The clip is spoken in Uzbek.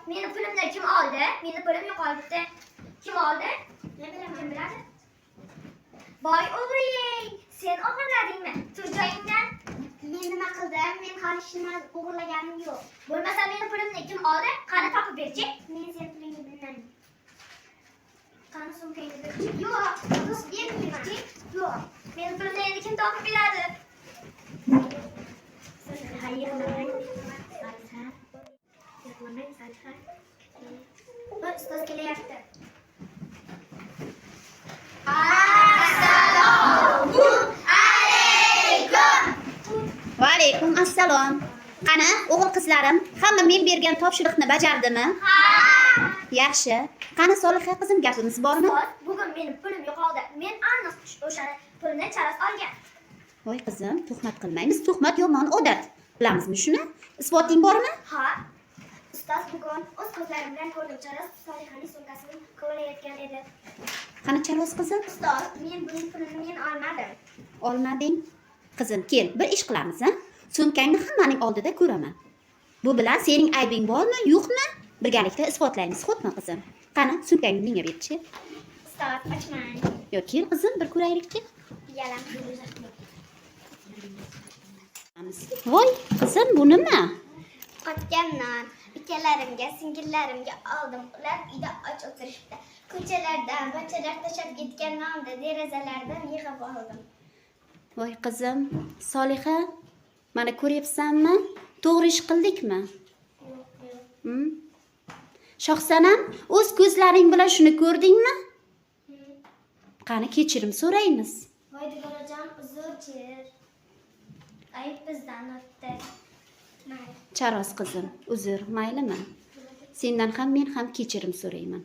Meni pulimni kim oldi? Meni pulim yo'qolibdi. Kim oldi? Men bilaman. Kim biladi? Voy o'g'ri! Sen o'g'irladingmi? Tur joyingdan. Men nima qildim? Men hali hech nima o'g'irlaganim yo'q. Bo'lmasa meni pulimni kim oldi? Qani topib berchi. Men seni pulingni bilmayman. Qani sumkangni berchi. Yo'q, do'st bermayman. Yo'q. Meni pulimni endi kim topib beradi? Ha, yig'lamang. Soliha. Yig'lamang, Soliha. Bir ustoz kelyapti. Assalomu alaykum. Va alaykum assalom. Qani, o'g'il qizlarim, hamma men bergan topshiriqni bajardimi? Ha! Yaxshi. Qani Soliha qizim, gapimiz bormi? Ustoz, bugun meni pulim yo'qoldi. Men aniq o'shani pulni Charas olgan. Voy qizim, tuhmat qilmaymiz. Tuhmat yomon odat. Bilamizmi shuni? Isboting bormi? Ha? Ustoz, bugun o'z ko'zlarim bilan ko'rdim. Charas Solihaning sumkasini kovlayotgan edi. Qani Charos qizim? Ustoz, men buning pulini men olmadim. Olmading. Qizim, kel, bir ish qilamiz, a? Sumkangni hammaning oldida ko'raman. Bu bilan sening aybing bormi, yo'qmi? Birgalikda isbotlaymiz, xo'pmi qizim? Qani, sumkangni menga berchi. Ustoz, ochmang. Yo, kel qizim, bir ko'raylikchi. Yalam. Voy, qizim, bu nima? Qotgan non ukalarimga, singillarimga oldim. Ular uyda och o'tirishibdi. Ko'chalardan bachchalar tashlab ketgan nonni derazalardan yig'ib oldim. Voy qizim, Soliha, mana ko'ryapsanmi? To'g'ri ish qildikmi? Yo'q, yo'q. Hmm? Shohsanam, o'z ko'zlaring bilan shuni ko'rdingmi? Qani kechirim so'raymiz. Voy dugonajon, uzr. Ayb bizdan o'tdi. Mayli. Charos qizim, uzr, maylimi? Sendan ham men ham kechirim so'rayman.